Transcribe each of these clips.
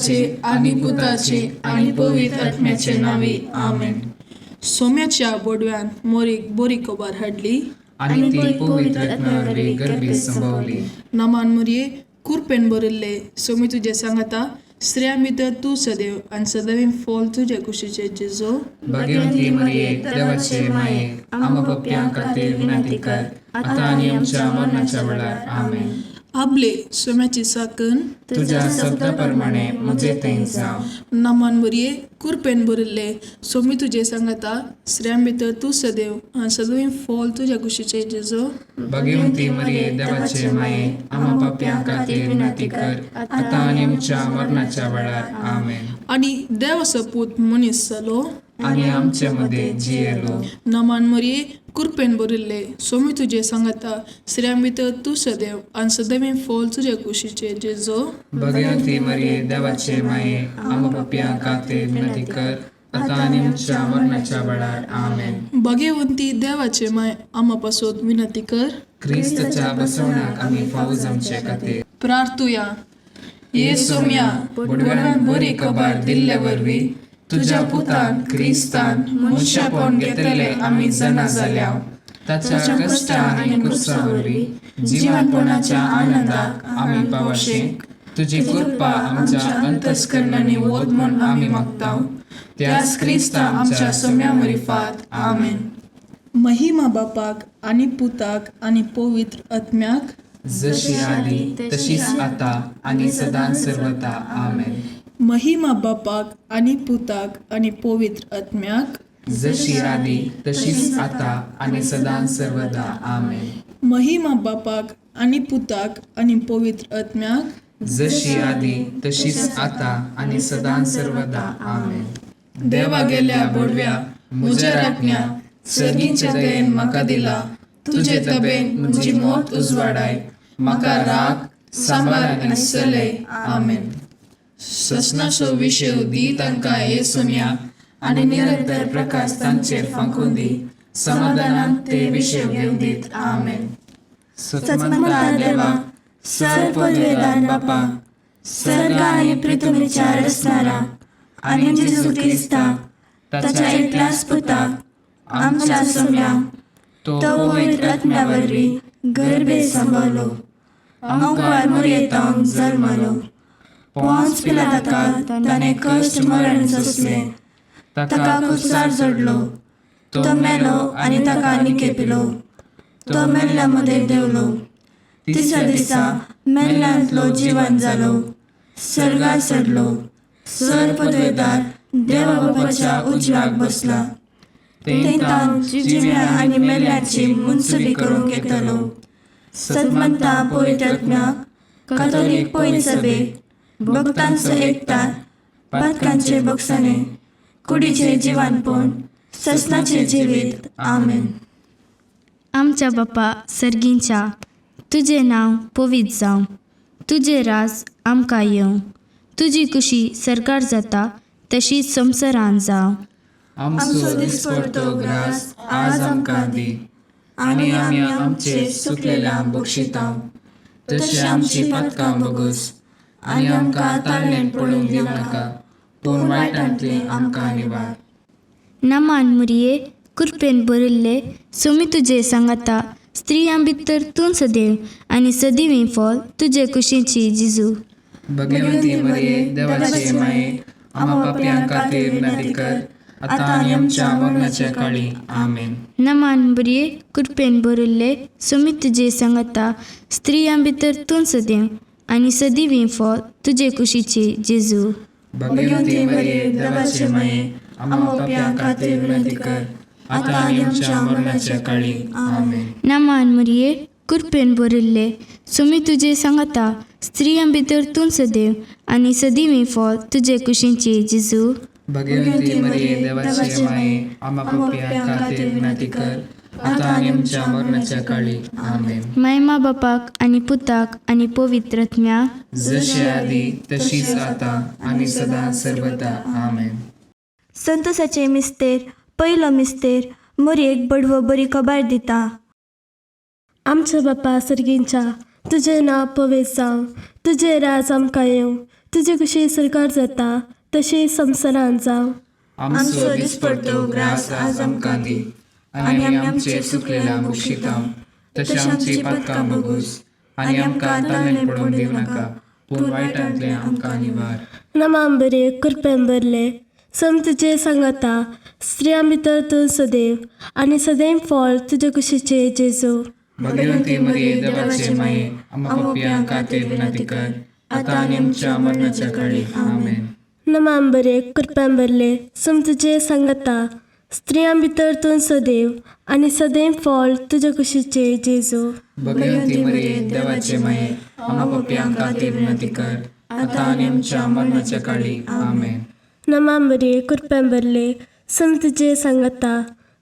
बापाचे आनी पुताचे आनी पवित्र आत्म्याचे नांवी, आमेन. सोम्याच्या बोडव्यान मोरीक बरी खबर हाडली आनी ती पवित्र आत्म्या वरवीं गर्भीत संभवली. नमान मोरये, कुरपेन भरिल्ले, सोमी तुजें सांगाता, स्त्रियां भितर तूं सदैव आनी सदैव फॉल तुजे कुशीचे जेजो. भाग्यवंती मरिये, देवाचे माये, आम्हा पापयां खातीर विनंती कर, आतां आनी आमच्या मरणाच्या वेळार. आमेन. आबले सोम्याची साकन तुज्या शब्दा प्रमाणे म्हजे थंय जावं. नमान मोरये, कुरपेन भरिल्ले, सोमी तुजें सांगाता, स्त्रियां भितर तूं सदैव आनी सदैव फॉल तुज्या कुशीचे जेजो. भाग्यवंती मरिये, देवाचे माये, आम्हा पापयां खातीर विनंती कर, आतां आनी आमच्या मरणाच्या वेळार. आमेन. आनी देवाचो पूत मनीस जालो आनी आमचे मदें जियेलो. नमान मोरये, कुरपेन भरिल्ले, सोमी तुजें सांगाता, स्त्रियां भितर तूं सदैव आनी सदैव फॉल तुज्या कुशीचे जेजो. भाग्यवंती मरिये, देवाचे माये, आम्हा पापयां खातीर विनंती कर, आतां आनी आमच्या मरणाच्या वेळार. आमेन. भाग्यवंती देवाचे माय, आमा पासत विनंती कर, क्रिस्ताच्या बसवण्याक आमी फावो जावचे खातीर. प्रार्थुया. ये सोम्या, बोडव्यान बरी खबर दिल्ले वरवीं तुज्या पुतान क्रिस्तान मनशापण घेतले आमी जाणा जाल्या. ताच्या कश्टा आनी कुर्सा वरवीं जिवनपणाच्या आनंदाक आमी पावशे. तुजी कृपा आमच्या अंतस्करणांनी वत म्हूण आमी मागता, त्याच क्रिस्ता आमच्या सोम्या मरिफात. आमेन. महिमा बापाक आनी पुताक आनी पवित्र आत्म्याक, जशी आदी तशीच आता आनी सदां सर्वता. आमेन. महिमा बापाक आनी पुताक आनी पवित्र आत्म्याक, जशी आदी तशीच आता आनी सदां सर्वदा. आमेन. महिमा बापाक आनी पुताक आनी पवित्र आत्म्याक, जशी आदी तशीच आता आनी सदां सर्वदा. आमेन. देवा गेल्या बोडव्या, म्हज्या राखण्या, सर्गीच्या दयेन म्हाका दिला तुजे तबेन म्हजी मोत उजवाडाय, म्हाका राग सांबार आनी चलय. आमेन. ससनाचो विशय दी तांकां हे सोम्या, आनी निरंतर प्रकाश तांचेर फांकून दी, समाधानान ते विशय घेवन दीत. आमेन. सत्मंता देवा, सर पदवेदार बापा, सर्ग आनी पृथ्वीच्या रचणारा आनी जेजू क्रिस्ता ताच्या एकल्याच पुता आमच्या सोम्या, तो पवित्र आत्म्या वरवीं गर्भे सांबाळलो, आंकवार मोरयेतावन जल्मलो, पोंच पिलाताका ताणें कश्ट मरण सोंसलें, ताका कुसार जोडलो, तो मेलो आनी ताका निकेपिलो, तो मेल्ल्या मदें देंवलो, तिसऱ्या दिसा मेल्ल्यांतलो जिवन जालो, सर्गार चडलो, सर पदवेदार देवा बापाच्या उजव्याक बसला, थंय जिव्या आनी मेल्ल्याची मुनसुबी करूंक येतलो. सतमंता पवित्र आत्म्याक, कातोलीक पवित्र सभेक, भक्तांचो एकतार, पातकांचे बक्षाणे, कुडीचे जिवानपण, ससनाचे जिवीत. आमेन. आमच्या बापा सर्गींच्या, तुजें नांव पवित्र जावं, तुजें राज आमकां येवं, तुजी कुशी सरकार जाता तशी संवसारान जावं. आमचो दिसपडतो ग्रास आज आमकां दी, आनी आमी आमचे सुकलेल्या बक्षिता, तशें आमची पातकां बगस, आनी आमकां ताळणेन पडूंक दिवं नाका, पूण वायटांतले आमकां निवार. नमान मुरये, कुरपेन भरिल्ले, सोमी तुजे सांगाता, स्त्रियां भितर तूं सदैव आनी सदैव फॉल तुजे कुशीची जिजू. भगवंती मरिये, देवाचे माये, आम्हा पापयां खातीर विनंती कर, आतां आनी आमच्या मरणाच्या काळी. आमेन. नमान बरये, कृपेन भरिल्ले, सोमी तुजे सांगाता, स्त्रियां भितर तूं सदैव आनी सदैव फॉल तुजे कुशीची जेजू. भगवंती मरिये, देवाचे माये, आम्हा पापयां खातीर विनंती कर, आतां आनी आमच्या मरणाच्या काळी. आमेन. नमान मरिये, कृपेन भरिल्ले, सोमी तुजे सांगाता, स्त्रियां भितर तूं सदैव आनी सदैव फॉल तुजे कुशीची जेजू. भगवंती मरिये, देवाचे माये, आम्हा पापयां खातीर विनंती कर, आतां आनी आमच्या मरणाच्या काळी. आमेन. मायमा बापाक आनी पुताक आनी पवित्र आत्म्याक, जशी आदी तशीच आतां आनी सदां सर्वदा. आमेन. संतोषाचे मिस्तेर, पयलो मिस्तेर, मोरयेक बडवो बरी खबर दिता. आमच्या बापा सर्गींच्या, तुजें नांव पवित्र जावं, तुजें राज आमकां येवं, तुजे कशी सरकार जाता तशें संवसारांत जावं. आमचो दिसपडतो ग्रास आज आमकां दी आनी आमी आमचे चुकलेल्या बक्षितांव तशें आमची पातकां बगूस आनी आमकां ताणें पडोवन दिवं नाका पूण वायटांतलें आमकां निवार. नमाम बरे कृपेन भरले सम तुजे सांगाता स्त्रियां भितर तूं सदैव आनी सदैव फळ तुजे कुशीचे जेजू. भगवंती मरिये देवाचे माये आम्हा पापयां खातीर विनंती कर आतां आनी आमच्या मरणाच्या काळी. आमेन. नमाम बरे कृपेन भरले सम तुजे सांगाता स्त्रियां भितर तूं सदैव आनी सदैव फळ तुजे कुशीचे जेजू. भगवंती मरिये देवाचे माये आम्हा पापयां खातीर विनंती कर आतां आनी आमच्या मरणाच्या काळी. आमेन. नमाम बरे कृपेन भरले सम तुजे सांगाता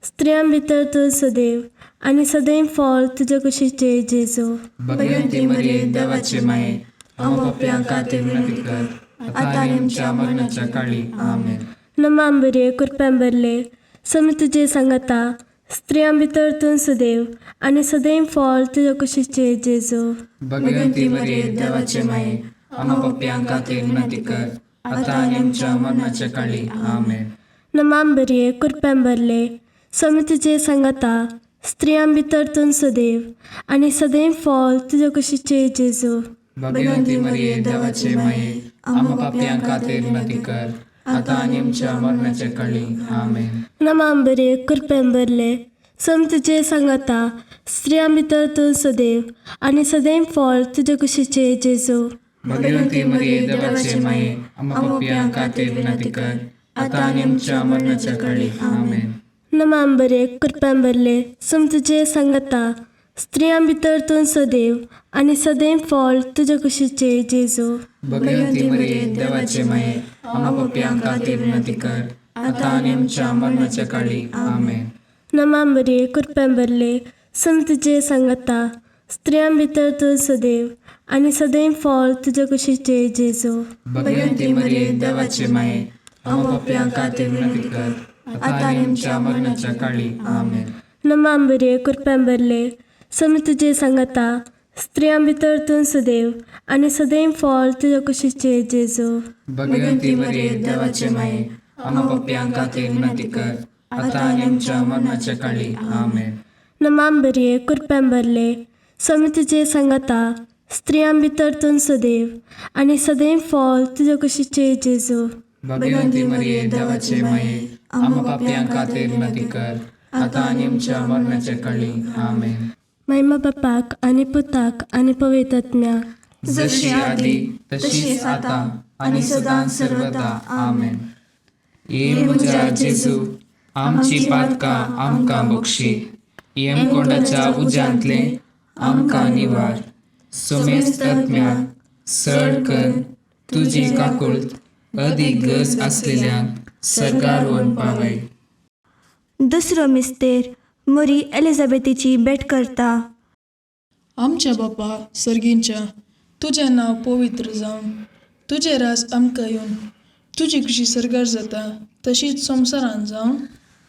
स्त्रियां भितर तूं सदैव आनी सदैव फळ तुजे कुशीचे जेजू. भगवंती मरिये देवाचे माये आम्हा पापयां खातीर विनंती कर आतां आनी आमच्या मरणाच्या काळी. आमेन. नमाम बरे कृपेन भरले सम तुजे सांगाता स्त्रियां भितर तूं सदैव आनी सदैव फळ तुजे कुशीचे जेजू. भगवंती मरिये देवाचे माये आम्हा पापयां खातीर विनंती कर आतां आनी आमच्या मरणाच्या काळी. आमेन. नमाम बरे कृपेन भरले सम तुजे सांगाता स्त्रियां भितर तूं सदैव आनी सदैव फळ तुजे कुशीचे जेजू. भगवंती मरिये देवाचे माये आम्हा पापयां खातीर विनंती कर आतां आनी आमच्या मरणाच्या काळी. आमेन. नमाम बरे कृपेन भरले सम तुजे सांगाता स्त्रियां भितर तूं सदैव आनी सदैव फळ तुजे कुशीचे जेजू. भगवंती मरिये देवाचे माये आम्हा पापयां खातीर विनंती कर आतां आनी आमच्या मरणाच्या काळी. आमेन. नमाम बरे कृपेन भरले सम तुजे सांगाता स्त्रियां भितर तूं सदैव आनी सदैव फळ तुजे कुशीचे जेजू. भगवंती मरिये देवाचे माये आम्हा पापयां खातीर विनंती कर आतां आनी आमच्या मरणाच्या काळी. आमेन. नमाम बरे कृपेन भरले सम तुजे सांगाता स्त्रियां भितर तूं सदैव आनी सदैव फळ तुजे कुशीचे जेजू. भगवंती मरिये देवाचे माये आम्हा पापयां खातीर विनंती कर आतां आनी आमच्या मरणाच्या काळी. आमेन. नमाम बरे कृपेन भरले सम तुजे सांगाता स्त्रियां भितर तूं सदैव आनी सदैव फळ तुजे कुशीचे जेजू. भगवंती मरिये देवाचे माये आम्हा पापयां खातीर विनंती कर आतां आनी आमच्या मरणाच्या काळी. आमेन. नमाम बरे कृपेन भरले सम तुजे सांगाता स्त्रियां भितर तूं सदैव आनी सदैव फळ तुजे कुशीचे जेजू. भगवंती मरिये देवाचे माये आम्हा पापयां खातीर विनंती कर आतां आनी आमच्या मरणाच्या काळी. आमेन. महिमा बापाक आनी पुताक आनी पवित्र आत्म्याक, जशी आदी तशीच आतां आनी सदां सर्वदा. आमेन. ये म्हज्या जेजू आमची पातकां आमकां बक्षी यमकोंडाच्या उज्यांतलें आमकां निवार सोमेस्त आत्म्याक सड कर तुजी काकुळट अदीक गरज आसलेल्यांक सर्गार व्हरून पावय. दुसरो मिस्तेर मोरी एलिझाबेथीची भेट करता. आमच्या बापा सर्गींच्या तुजें नांव पवित्र जावं, तुजें राज आमकां येवन, तुजी खुशी सर्गार जाता तशीच संवसारांत जावं.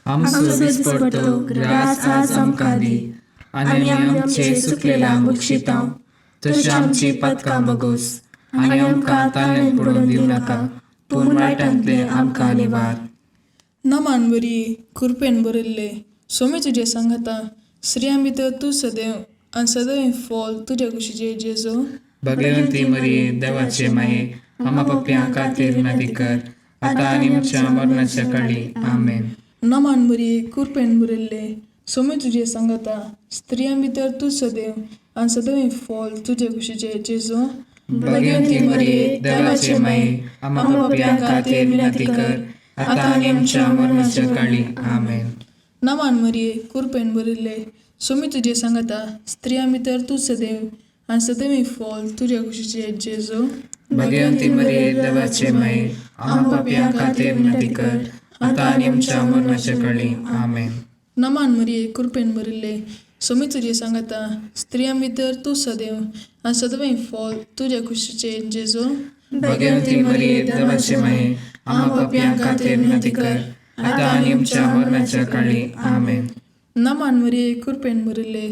आमचो दिसपडतो ग्रास आज आमकां दी आनी आमी आमचे चुकलेल्यांक बक्षितांव तशें आमची पातकां बगोस आनी आमकां ताणें पडोवन दिवं नाका पूण वायटांतलें आमकां निवार. नमान बरी कृपेन भरिल्ले सोमी तुजें सांगाता स्त्रियां भितर तूं सदैव आनी सदैव फळ तुज्या कुशीचे जेजू. भगवंती मरिये देवाचे माये आम्हा पापयां खातीर विनंती कर आतां आनी आमच्या मरणाच्या काळी. आमेन. नमान बरी कृपेन भरिल्ले सोमी तुजें सांगाता स्त्रियां भितर तूं सदैव आनी सदैव फळ तुजे कुशीचे जेजू. भगवंती मरिये देवाचे माये आम्हा पापयां खातीर विनंती कर आतां आनी आमच्या मरणाच्या काळी. आमेन. नमान मरिये कृपेन भरिल्ले सोमी तुजें सांगाता स्त्रियां भितर तूं सदैव आनी सदैव फळ तुज्या कुशीचे जेजू. भगवंती मरिये देवाचे माये आम्हा पापयां खातीर विनंती कर आतां आनी आमच्या मरणाच्या काळी. आमेन. नमान मरिये कृपेन भरिल्ले सोमी तुजें सांगाता स्त्रियां भितर तूं सदैव आनी सदैव फळ तुज्या कुशीचे जेजू. भगवंती मरिये देवाचे माये आम्हा पापयां खातीर विनंती कर आतां आनी आमच्या मरणाच्या काळी. आमेन. नमान मरिये कृपेन भरिल्ले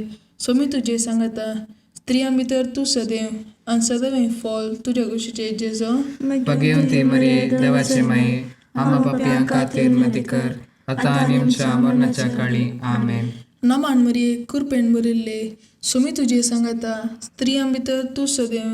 सोमी तुजें सांगाता स्त्रियां भितर तूं सदैव आनी सदैव फॉल तुज्या कुशीचे जेजो. भगवती मरिये, देवाचे माये, आम्हा पापयां खातीर विनंती कर, आतां आनी आमच्या मरणाच्या काळी. आमेन. नमान मरिये, कृपेन भरिल्ले, सुमी तुजे सांगाता, स्त्रियां भितर तूं सदैव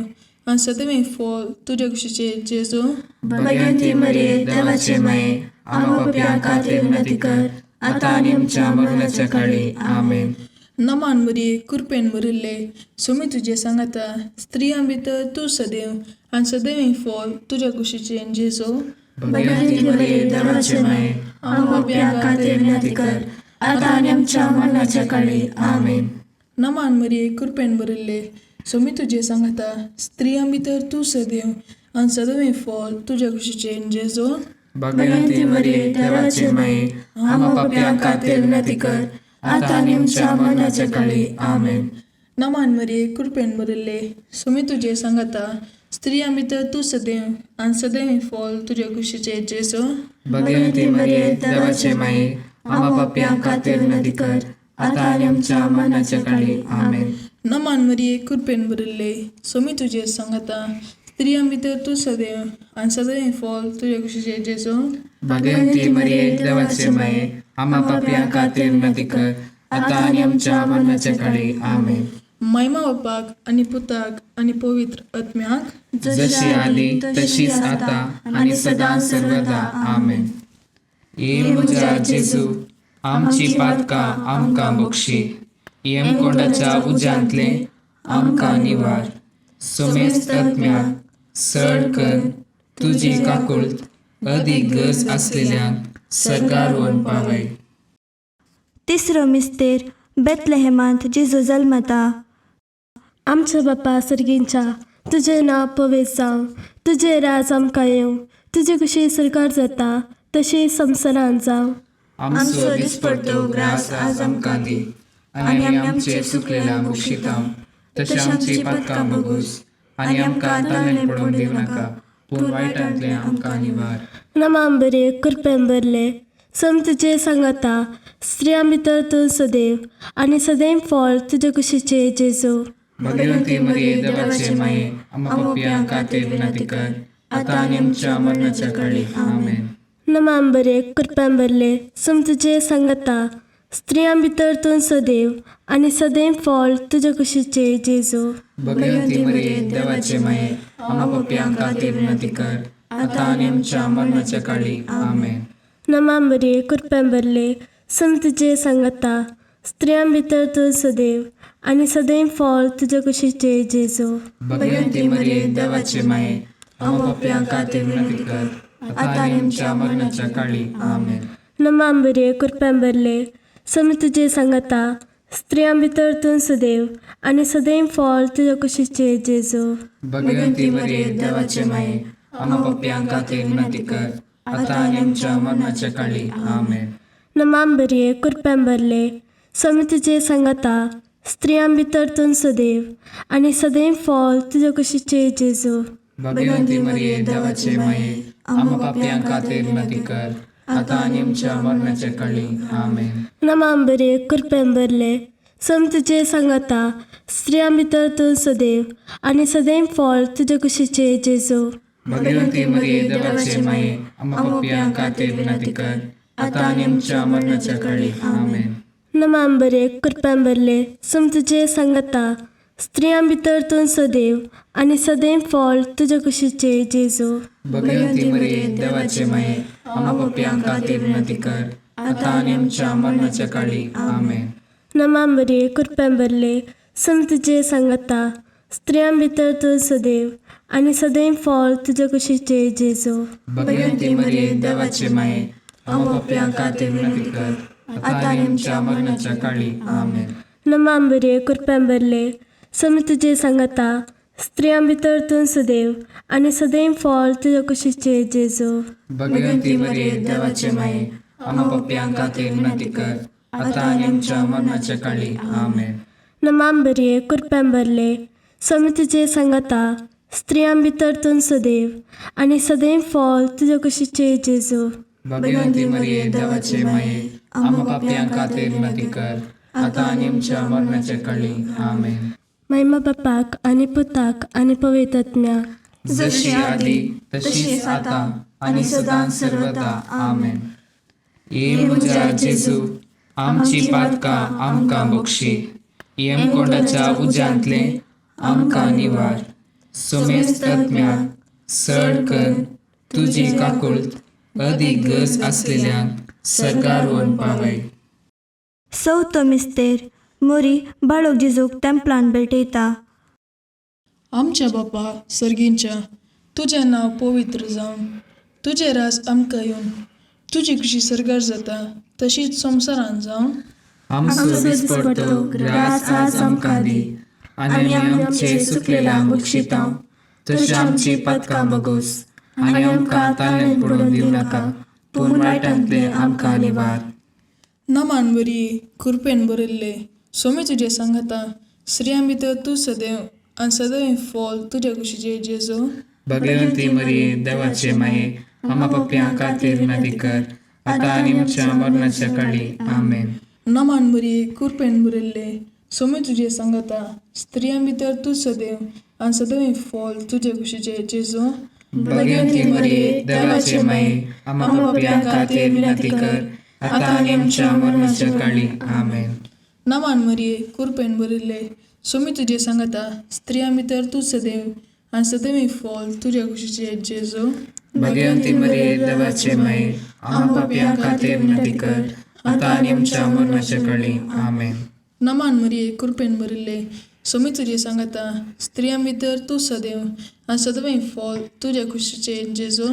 आनी सदैव फॉल तुज्या कुशीचे जेजो. भगवती मरिये, देवाचे माये, आम्हा पापयां खातीर विनंती कर, आतां आनी आमच्या मरणाच्या काळी. आमेन. नमान मरिये, कृपेन भरिल्ले, सुमी तुजे सांगाता, स्त्रियां भितर तूं सदैव आनी सदैव फॉल तुज्या कुशीचे जेजो. भगवती मरिये, देवाचे माये, आम्हा पापयां खातीर विनंती कर, आतां आनी आमच्या मरणाच्या काळी. आमेन. नमान मरिये, कृपेन भरिल्ले, सुमी तुजे सांगाता, स्त्रियां भितर तूं सदैव आनी सदैव फॉल तुज्या कुशीचे जेजो. भगवती मरिये, देवाचे माये, आम्हा पापयां खातीर विनंती कर, आतां आनी आमच्या मरणाच्या काळी. आमेन. नमान मरिये, कृपेन भरिल्ले, सुमी तुजे सांगाता, स्त्रियां भितर तूं सदैव आनी सदैव फॉल तुज्या कुशीचे जेजो. भगवती मरिये, देवाचे माये, आम्हा पापयां खातीर विनंती कर, आतां आनी आमच्या मरणाच्या काळी. आमेन. नमान मरिये, कृपेन भरिल्ले, सुमी तुजे सांगाता, स्त्रियां भितर तूं सदैव आनी सदैव फॉल तुज्या कुशीचे जेजो. भगवती मरिये, देवाचे माये, आम्हा पापयां खातीर विनंती कर, आतां आनी आमच्या मरणाच्या काळी. आमेन. महिमा बापाक आनी पुताक आनी पवित्र आत्म्याक, जशी आदी तशीच आता आनी सदां सर्वदा. आमेन. ये म्हज्या जेजू, आमची पातकां आमकां बक्षी, यमकोंडाच्या उज्यांतले आमकां निवार, सोमेस्त आत्म्याक सड कर तुजी काकुळट अदीक गरज आसलेल्यांक सर्गार व्हरून पावय. तिसरो मिस्तेर बेतलेहेमांत जेजू जल्मता. आमच्या बापा सर्गींच्या, तुजें नांव पवित्र जावं, तुजें राज आमकां येवं, तुजी कुशी सरकार जाता तशी संवसारांत जावं. आमचो दिसपडतो ग्रास आज आमकां दी, आनी आमी आमचे चुकलेल्या बक्षिता तशें आमची पातकां बगूस, आनी आमकां ताणें पडोवंक दिवं नाका, पूण वायटांतलें आमकां निवार. नमाम बरे, कृपेन भरले, सम तुजे सांगाता, स्त्रियां भितर तूं सदैव आनी सदैव फळ तुजे कुशीचे जेजू. भगवती मरिये, देवाचे माये, आम्हा पापयां खातीर विनंती कर, आतां आनी आमच्या मरणाच्या काळी. आमेन. नमाम बरे, कृपेन भरले, सम तुजे सांगाता, स्त्रियां भितर तूं सदैव आनी सदैव फळ तुजे कुशीचे जेजू. भगवती मरिये, देवाचे माये, आम्हा पापयां खातीर विनंती कर, आतां आनी आमच्या मरणाच्या काळी. आमेन. नमाम बरे, कृपेन भरले, सम तुजे सांगाता, स्त्रियां भितर तूं सदैव आनी सदैव फळ तुजे कुशीचे जेजू. भगवती मरिये, देवाचे माये, आम्हा पापयां खातीर विनंती कर, आतां आनी आमच्या मरणाच्या काळी. आमेन. नमाम बरे, कृपेन भरले, सम तुजे सांगाता, स्त्रियां भितर तूं सदैव आनी सदैव फळ तुजे कुशीचे जेजू. भगवती मरिये, देवाचे माये, आम्हा पापयां खातीर विनंती कर, आतां आनी आमच्या मरणाच्या काळी. आमेन. नमाम बरे, कृपेन भरले, सम तुजे सांगाता, स्त्रियां भितर तूं सदैव आनी सदैव फळ तुजे कुशीचे जेजू. भगवती मरिये, देवाचे माये, आम्हा पापयां खातीर विनंती कर, आतां आनी आमच्या मरणाच्या काळी. आमेन. नमाम बरे, कृपेन भरले, सम तुजे सांगाता, स्त्रियां भितर तूं सदैव आनी सदैव फळ तुजे कुशीचे जेजू. भगवती मरिये, देवाचे माये, आम्हा पापयां खातीर विनंती कर, आतां आनी आमच्या मरणाच्या काळी. आमेन. नमाम बरे, कृपेन भरले, सम तुजे सांगाता, स्त्रियां भितर तूं सदैव आनी सदैव फळ तुजे कुशीचे जेजू. भगवती मरिये, देवाचे माये, आम्हा पापयां खातीर विनंती कर, आतां आनी आमच्या मरणाच्या काळी. आमेन. नमाम बरे, कृपेन भरले, सम तुजे सांगाता, स्त्रियां भितर तूं सदैव आनी सदैव फळ तुजे कुशीचे जेजू. भगवती मरिये, देवाचे माये, आम्हा पापयां खातीर विनंती कर, आतां आनी आमच्या मरणाच्या काळी. आमेन. नमाम बरे, कृपेन भरले, सम तुजे सांगाता, स्त्रियां भितर तूं सदैव आनी सदैव फळ तुजे कुशीचे जेजू. भगवती मरिये, देवाचे माये, आम्हा पापयां खातीर विनंती कर, आतां आनी आमच्या मरणाच्या काळी. आमेन. नमाम बरे, कृपेन भरले, सम तुजे सांगाता, स्त्रियां भितर तूं सदैव आनी सदैव फळ तुजे कुशीचे जेजू. भगवती मरिये, देवाचे माये, आम्हा पापयां खातीर विनंती कर, आतां आनी आमच्या मरणाच्या काळी. आमेन. महिमा बापाक आनी पुताक आनी पवित्र आत्म्याक. जशी आदी तशीच आता आनी सदां सर्वदा. आमेन. ये म्हज्या जेजू, आमची पातकां आमकां बक्षी, यमकोंडाच्या उज्यांतले आमकां निवार, सुमेस्त आत्म्याक सड कर तुजी काकुळट अदीक गरज आसलेल्यांक सरकार व्हरून पावय. चवथो मिस्तेर मोरी बाळक जेजूक तेंपलान भेटयता. आमच्या बापा सर्गींच्या, तुजें नांव पवित्र जावं, तुजें राज आमकां येवन, तुजी खुशी सर्गार जाता तशीच संवसारान जावं. आमचो दिसपडतो ग्रास आज आमकां दी आनी आमी आमचे चुकलेल्यांक बक्षिता तशी आमची पातकां बगोस आनी आमकां ताळ्यांत पडून दिवं नाका, पूण वायटांतले आमकां निवार. नमान बरी कृपेन भरिल्ले, सोमी तुजें सांगाता, स्त्रियां भितर तूं सदैव आनी सदैव फॉल तुज्या कुशीचे जेजू. भगवंती मरिये, देवाचे माये, आमा पापयां खातीर विनंती कर, आतां आनी आमच्या मरणाच्या काळी. आमेन. नमान बरी कृपेन भरिल्ले, सोमी तुजें सांगाता, स्त्रियां भितर तूं सदैव आनी सदैव फॉल तुज्या कुशीचे जेजू. भगवंती मरिये, देवाचे माये, आमा पापयां खातीर विनंती कर, आतां आनी आमच्या मरणाच्या काळी. आमेन. नमान मरिये कृपेन भरिल्ले, सोमी तुजें सांगाता, स्त्रियां भितर तूं सदैव आनी सदैव फॉल तुज्या कुशीचे जेजू. भगवंती मरिये, देवाचे माये, आमा पापयां खातीर विनंती कर, आतां आनी आमच्या मरणाच्या काळी. आमेन. नमान मरिये कृपेन भरिल्ले, सोमी तुजें सांगाता, स्त्रियां भितर तूं सदैव आनी सदैव फॉल तुज्या कुशीचे जेजू.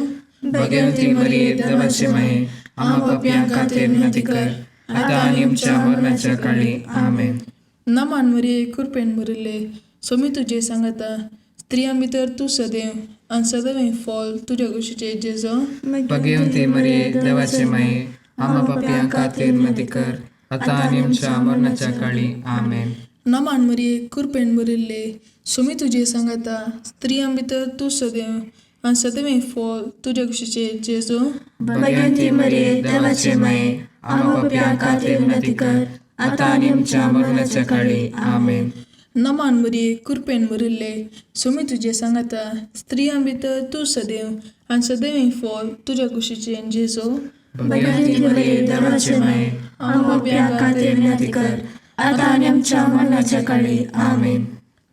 भगवंती मरिये, देवाचे माये, आमा पापयां खातीर विनंती कर, आतां आनी आमच्या मरणाच्या काळी. आमेन. नमान मरिये कृपेन भरिल्ले, सोमी तुजें सांगाता, स्त्रियां भितर तूं सदैव आनी सदैव फॉल तुज्या कुशीचे जेजू. भगवंती मरिये, देवाचे माये, आमा पापयां खातीर विनंती कर, आतां आनी आमच्या मरणाच्या काळी. आमेन. नमान मरिये कृपेन भरिल्ले, सोमी तुजें सांगाता, स्त्रियां भितर तूं सदैव आनी सदैव फॉल तुज्या कुशीचे जेजू. भगवंती मरिये, देवाचे माये, आमा पापयां खातीर विनंती कर, आतां आनी आमच्या मरणाच्या काळी. आमेन. नमान मरिये कृपेन भरिल्ले, सोमी तुजें सांगाता, स्त्रियां भितर तूं सदैव आनी सदैव फॉल तुज्या कुशीचे जेजू. भगवंती मरिये, देवाचे माये, आमा पापयां खातीर विनंती कर, आतां आनी आमच्या मरणाच्या काळी. आमेन.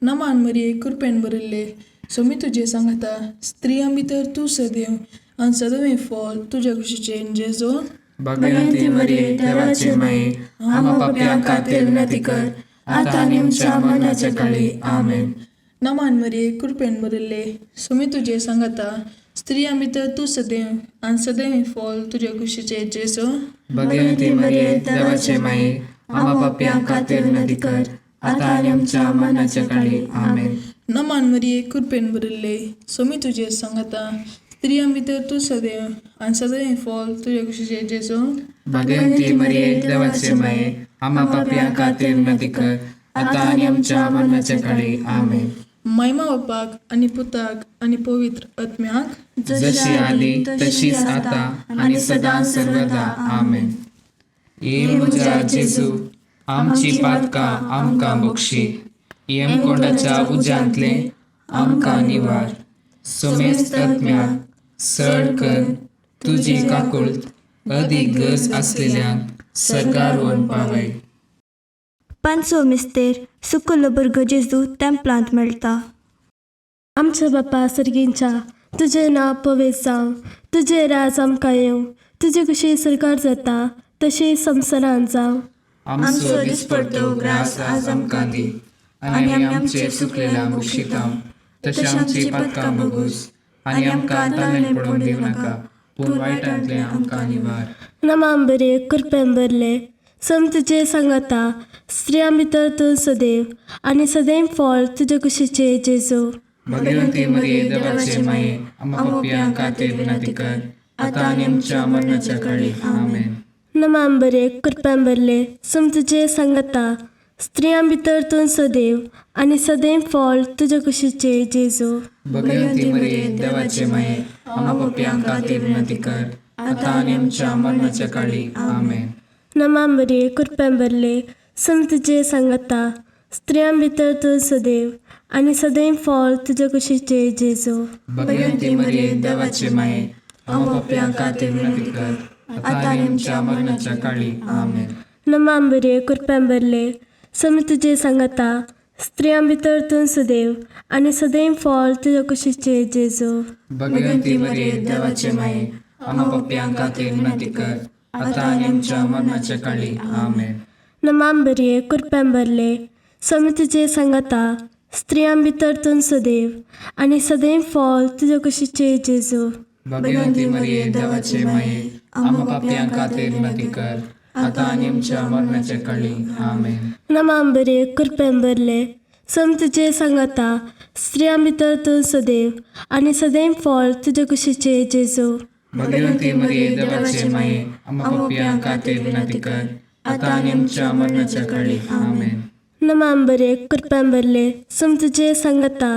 नमान मरिये कृपेन भरिल्ले, सोमी तुजें सांगाता, स्त्रियां भितर तूं सदैव आनी सदैव फॉल तुज्या कुशीचे जेजू. भगवंती मरिये, देवाचे माये, आमा पापयां खातीर विनंती कर, आतां आनी आमच्या मरणाच्या काळी. आमेन. नमान मरिये कृपेन भरिल्ले, सोमी तुजें सांगाता, स्त्रियां भितर तूं सदैव आनी सदैव फॉल तुज्या कुशीचे जेजू. भगवंती मरिये, देवाचे माये, आमा पापयां खातीर विनंती कर, आतां आनी आमच्या मरणाच्या काळी. आमेन. नमान मरिये कृपेन भरिल्ले, सोमी तुजें सांगाता, स्त्रियां भितर तूं सदैव आनी सदैव फॉल तुज्या कुशीचे जेजू. भगवंती मरिये, देवाचे माये, आमा पापयां खातीर विनंती कर, आतां आनी आमच्या मरणाच्या काळी. आमेन. महिमा बापाक आनी पुताक आनी पवित्र आत्म्याक, जशी आदी तशीच आता आनी सदां सर्वदा. आमेन. ये म्हज्या जेजू, आमची पातकां आमकां बक्षी, यमकोंडाच्या उज्यांतले आमकां निवार, सुमेस्त आत्म्याक सड कर तुजी काकुळट अदीक गरज आसलेल्यांक सर्गार व्हरून पावय. पांचवो मिस्तेर सुकुल्लो भुरगो जेजू तेंपलांत मेळटा. आमच्या बापा सर्गींच्या, तुजें नांव पवित्र जावं, तुजें राज आमकां येवं, तुजी कशी सरकार जाता तशी संवसारांत जावं. आमचो दिसपडतो ग्रास आज आमकां दी आनी आमी आमचे चुकलेल्या बक्षिता तशें आमची पातकां बगूस आनी आमकां ताणें पडून दिवं नाका, पूण वायटांतलें आमकां निवार. नमाम बरे कृपेन भरले, सम तुजे सांगाता, स्त्रियां भितर तूं सदैव आनी सदैव फळ तुजे कुशीचे जेजू. भगवंती मरिये, देवाचे माये, आम्हा पापयां खातीर विनंती कर, आतां आनी आमच्या मरणाच्या काळी. आमेन. नमाम बरे कृपेन भरले, सम तुजे सांगाता, स्त्रियां भितर तूं सदैव आनी सदैव फळ तुजे कुशीचे जेजू. भगवंती मरिये, देवाचे माये, आम्हा पापयां खातीर विनंती कर, आतां आनी आमच्या मरणाच्या काळी. आमेन. नमाम बरे कृपेन भरले, सम तुजे सांगाता, स्त्रियां भितर तूं सदैव आनी सदैव फळ तुजे कुशीचे जेजू. भगवंती मरिये, देवाचे माये, आम्हा पापयां खातीर विनंती कर, आता आनी आमच्या मरणाच्या काळी. आमेन. नमा मरिये, कृपेन भरले, स्वामी तुजे सांगाता, स्त्रियां भितर तूं सदैव आनी सदैव फळ तुजे कुशीचे जेजू. भगवंती मरिये, देवाचे माये, आम्हा पापयां खातीर विनंती कर, आता आनी आमच्या मरणाच्या काळी. आमेन. नमा मरिये, कृपेन भरले, स्वामी तुजे सांगाता, स्त्रियां भितर तूं सदैव आनी सदैव फळ तुजे कुशीचे जेजू. भगवंती मरिये, देवाचे माये, आम्हा पापयां खातीर विनंती कर, आता आनी आमच्या मरणाच्या काळी. आमेन. नमा मरिये, कृपेन भरले, स्वामी तुजे सांगाता, स्त्रियां भितर तूं सदैव आनी सदैव फळ तुजे कुशीचे जेजू. भगवंती मरिये, देवाचे माये, आम्हा पापयां खातीर विनंती कर, आता आनी आमच्या मरणाच्या काळी. आमेन. नमा मरिये, कृपेन भरले, स्वामी तुजे सांगाता,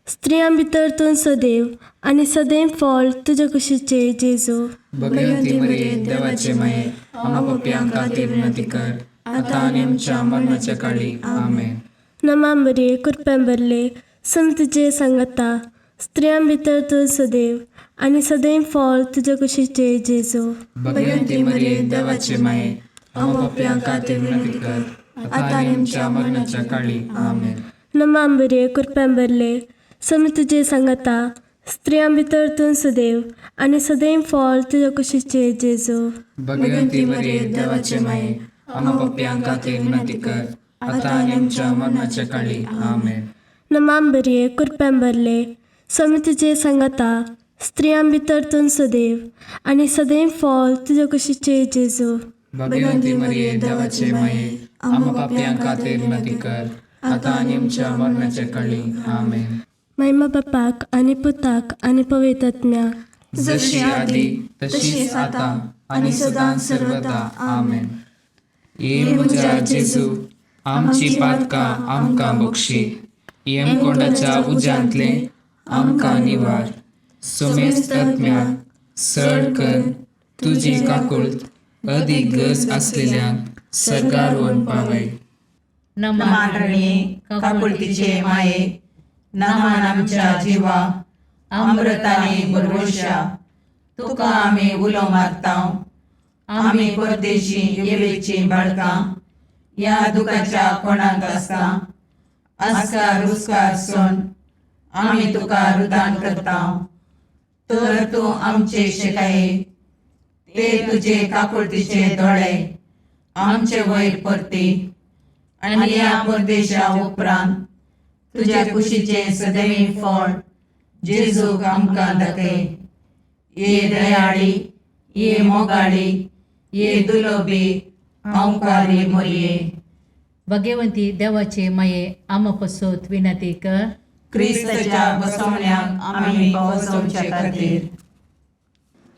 स्त्रियां भितर तूं सदैव आनी सदैव फळ तुजे कुशीचे जेजू. भगवंती मरिये, देवाचे माये, आम्हा पापयां खातीर विनंती कर, आता आनी आमच्या मरणाच्या काळी. आमेन. नमा मरिये, कृपेन भरले, स्वामी तुजे सांगाता, स्त्रियां भितर तूं सदैव आनी सदैव फळ तुजे कुशीचे जेजू. भगवंती मरिये, देवाचे माये, आम्हा पापयां खातीर विनंती कर, आता आनी आमच्या मरणाच्या काळी. आमेन. नमा मरिये, कृपेन भरले, स्वामी तुजे सांगाता, स्त्रियां भितर तूं सदैव आनी सदैव फळ तुजे कुशीचे जेजू. भगवंती मरिये, देवाचे माये, आम्हा पापयां खातीर विनंती कर, आता आनी आमच्या मरणाच्या काळी. आमेन. नमा मरिये, कृपेन भरले, स्वामी तुजे सांगाता, स्त्रियां भितर तूं सदैव आनी सदैव फळ तुजे कुशीचे जेजू. भगवंती मरिये, देवाचे माये, आम्हा पापयां खातीर विनंती कर, आता आनी आमच्या मरणाच्या काळी. आमेन. महिमा बापाक आनी पुताक आनी पवित्र आत्म्याक, जशी आदी तशीच आता आणि सदां सर्वदा. आमेन. ये म्हज्या जेजू, आमची पातकां आमकां बक्षी, येमकोंडाच्या उज्यांतले आमकां निवार, सोमेस्त आत्म्याक सड कर तुजी काकुळत अदीक गरज आसलेल्यांक सर्गार व्हरून पावय. नमान रणये, काकुळतीचे माये, नमान आमच्या जिवा, अमृताने बरवशा, तुका आमी उलो मारता. आमी परदेशी येवेची बाळकां ह्या दुखाच्या कोणाक आसता आस्कार रुस्कार सोन आमी तुका रुदान करता. तर तूं आमचे शेकाये ते तुजे काकुळतीचे दोळे आमचे वयर परती आनी ह्या परदेशा उपरांत तुज्या कुशीचें सदैव फळ जेजूक आमकां दाखय. ये दयाळी, ये मोगाळी, ये दुलोबी हांवकारी मोरये. भगवंती देवाचे माये, आम्हा पसत विनंती कर. क्रिस्ताच्या बसवण्याक आमी पावसवचे खातीर.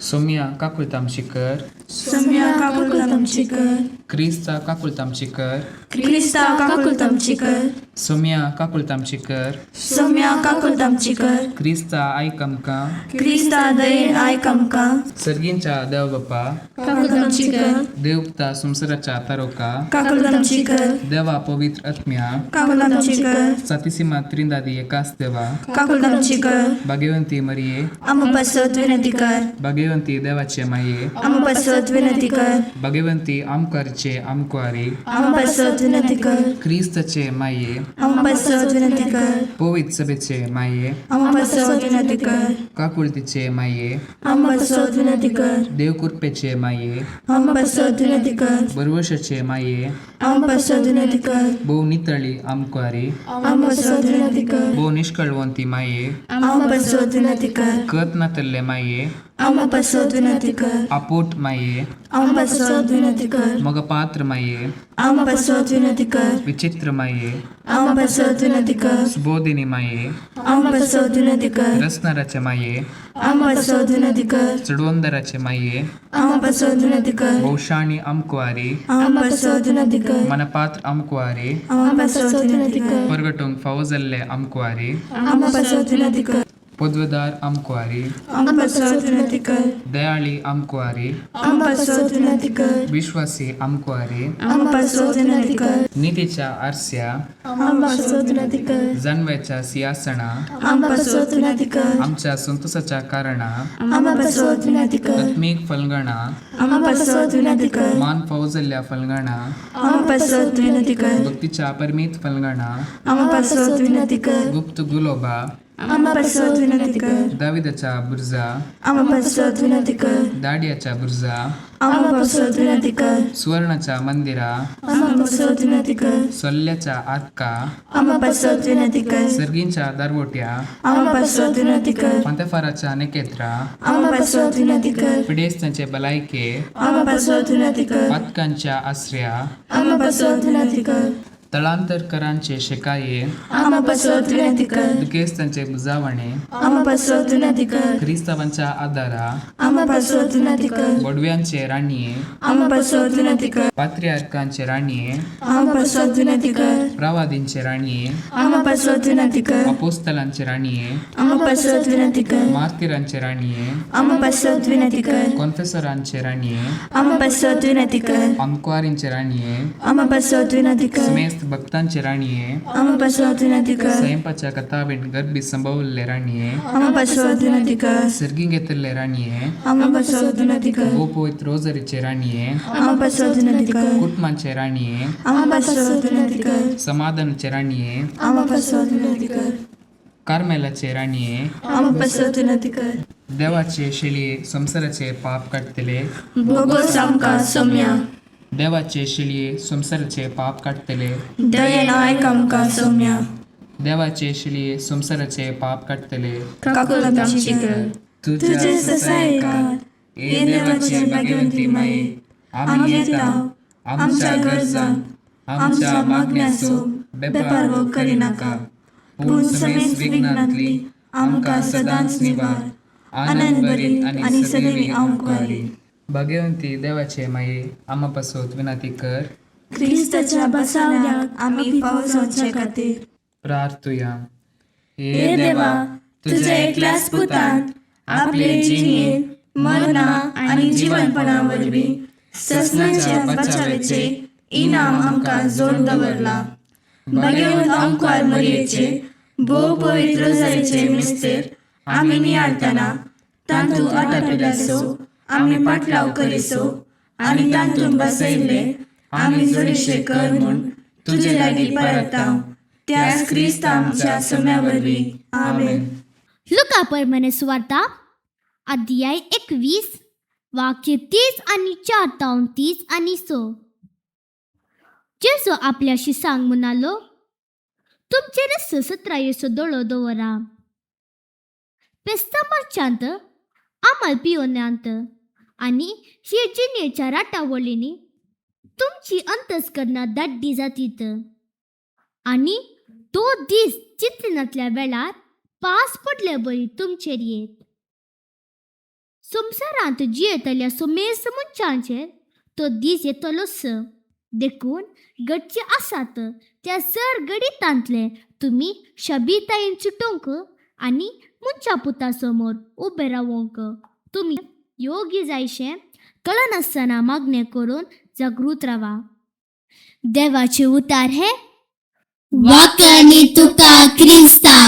सोम्या काकुळतामशी कर. सोम्या काकुळतामची कर. क्रिस्ता काकुळतामशी कर. क्रिस्ता काकुळतामची कर. सोम्या काकुळतामशी कर. सोम्या काकुळतामची कर. क्रिस्ता आयक आमकां. क्रिस्ता दयेन आयक आमकां. सर्गींच्या देव बापा, काकुळतामची कर. देवता संवसाराच्या तारोका, काकुळतामची कर. देवा पवित्र आत्म्या, काकुळतामची कर. सातीसीमा त्रिंदादी एकाच देवा, काकुळतामची कर. भाग्यवंती मरिये, आम्हा पासत विनंती कर. भाग्यवंती देवाचे माये, आम्हा पासत विनंती कर. भाग्यवंती आमकारचे आमकुवारी, आम्हा पासत विनंती कर. क्रिस्ताचे माये, आम्हा पासत विनंती कर. पवित्र सभेचे माये, आम्हा पासत विनंती कर. काकुळतीचे माये, आम्हा पासत विनंती कर. देवकृपेचे माये, आम्हा पासत विनंती कर. बरवशाचे माये, आम्हा पासत विनंती कर. भोव नितळी आमकुवारी, आम्हा पासत विनंती कर. भोव निष्कळवंती माये, आम्हा पासत विनंती कर. कत नातल्ले माये, आम्हा पासत विनंती कर. आपोट माये, आम्हा पासत विनंती कर. मगपात्र माये, आम्हा पासत विनंती कर. विचित्र माये, आम्हा पासत विनंती कर. सुबोधिनी माये, आम्हा पासत विनंती कर. रसनाराचे माये, आम्हा पासत विनंती कर. चडवंदराचे माये, आम्हा पासत विनंती कर. भोवशाणी आमकुवारी, आम्हा पासत विनंती कर. मनपात्र आमकुवारी, आम्हा पासत विनंती कर. परगटूंक फावो जाल्ले आमकुवारी, आम्हा पासत विनंती कर. पदवेदार आमकुवारी, आमकां पासत विनंती कर. दयाळी आमकुवारी, आमकां पासत विनंती कर. विश्वासी आमकुवारी, आमकां पासत विनंती कर. नितीच्या आरस्या, आमकां पासत विनंती कर. जानव्याच्या सिंहासना, आमकां पासत विनंती कर. आमच्या संतोषाच्या कारणा, आमकां पासत विनंती कर. आत्मीक फलगणा, आमकां पासत विनंती कर. मान फौजल्ल्या फलगणा, आमकां पासत विनंती कर. भक्तीच्या परमीत फलगणा, आमकां पासत विनंती कर. गुप्त गुलोबा, आमकां पासत विनंती कर. दाविदाच्या बुर्जा, आमकां पासत विनंती कर. दाडियाच्या बुर्जा, आमकां पासत विनंती कर. सुवर्णाच्या मंदिरा, आमकां पासत विनंती कर. सोल्ल्याच्या आतका, आमकां पासत विनंती कर. सर्गींच्या दारवोट्या, आमकां पासत विनंती कर. पंतेफाराच्या नेकेत्रा, आमकां पासत विनंती कर. पिडेस्तांचे भलायके, आमकां पासत विनंती कर. पातकांच्या आसऱ्या, आमकां पासत विनंती कर. तळांतरकरांचे शेकाये, आमकां पासत विनंती कर. दुखेस्तांचे बुजावणे, आमकां पासत विनंती कर. क्रिस्तावांच्या आदारा, आमकां पासत विनंती कर. बोडव्यांचे राणये, आमकां पासत विनंती कर. पात्रियार्कांचे राणये, आमकां पासत विनंती कर. प्रवादींचे राणये, आमकां पासत विनंती कर. अपोस्तलांचे राणये, आमकां पासत विनंती कर. मार्तिरांचे राणये, आमकां पासत विनंती कर. कॉन्फेसरांचे राणये, आमकां पासत विनंती कर. अंकवारींचे राणये, आमकां पासत विनंती कर. समेस्त भक्तांचे राणये, आमकां पासत विनंती कर. स्वयंपाच्या कथावीण गर्भी संभवल्ले राणये, आमकां पासत विनंती कर. सर्गी घेतिल्ले राणये, आमकां पासत विनंती कर. गोपवित रोजरीचे राणये, आमकां पासत विनंती कर. कुटुंबाचे राणये, आमकां पासत विनंती कर. समाधानाचे राणये, आमकां पासत विनंती कर. कार्मेलाचे राणये, आमकां पासत विनंती कर. देवाचे शेळये संवसाराचे पाप काडटले, बोगोस आमकां सोम्या. देवाचे शेळये संवसाराचे पाप काडटले, दयेन आयक आमकां सोम्या. देवाचे शेळये संवसाराचे पाप काडटले, काकुळट आमची कर. तुझे ससायकार हे देवाचे भाग्यवंती माये, आमी येता आमच्या गरजांक आमच्या मागण्याचो बेपारवो करिनाका, पूण समेस्त विघ्नांतली आमकां सदांच निवार, आनंद भरीत आनी सदैवी आमकुवारी. भाग्यवंती देवाचे माये, आमा पासत विनंती कर. क्रिस्ताच्या बसावण्याक आमी फावो जावचे खातीर. प्रार्थुया. हे देवा, तुझ्या एकल्याच पुतान आपले जिणेन मरणा आनी जिवनपणा वरवीं ससनाच्या बचावेचे इनाम आमकां जोड दवरला. भाग्यवंत आमकार मरयेचे भोव पवित्र जायचे मिस्तेर आमी नियाळतना तांतूत आटापिल्याचो आमी पाटलाव करिसो आनी तांतूत बसयल्ले आमी जोडीशे कर म्हूण तुजे लागीं परताव त्याच क्रिस्त आमच्या सोम्या वरवीं. आमेन. लुका परमने सुवार्ता अध्याय 21 वाक्य 30 आनी 4 तावन 30 आनी 6. जेजू आपल्या शिसांक म्हणालो, तुमचेर ससत्रायेचो दोळो दवरा. पेस्ता मारच्यांत आमाल पियोन्यांत आनी हे जिणेच्या राटावळींनी तुमची अंतस्करणां दाड्डी जातीत आनी तो दीस चिंतनांतल्या वेळार पास पडले बरी तुमचेर येत. संवसारांत जियेतल्या समेस्त मनशांचेर तो दीस येतलोच. देखून घडचे आसात त्या सर गडितांतले तुमी शबितायेन सुटोवंक आनी मनशा पुता समोर उबे रावोंक तुमी योग्य जायशें कळनासतना मागणें करून जागृत रावा. देवाचे उतार हे वाकणी तुका क्रिस्ता.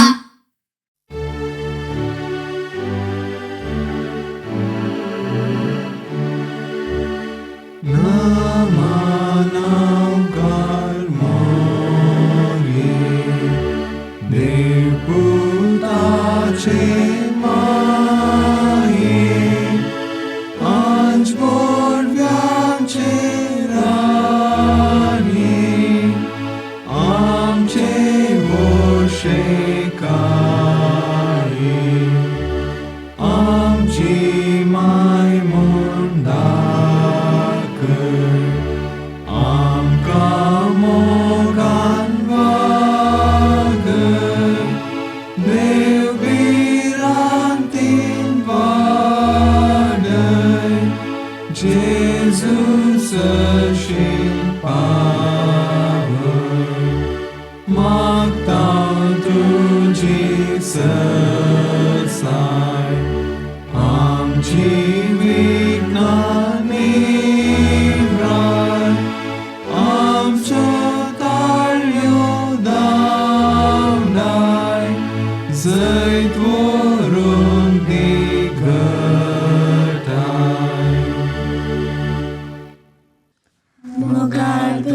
आमचे वशेकार.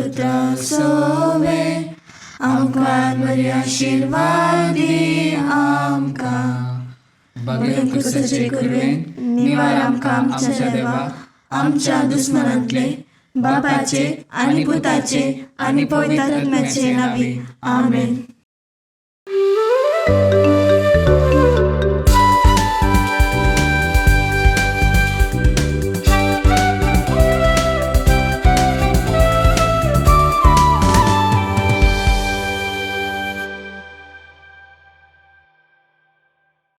पुत्रा सोवे आमकां बरी आशिर्वाद दी आमकां. बगेर क्रिस्ताचे कुरवेन निवार आमकां आमच्या देवा आमच्या दुस्मनांतले, बापाचे आनी पुताचे आनी पवित्र आत्म्याचे नांवी. आमेन.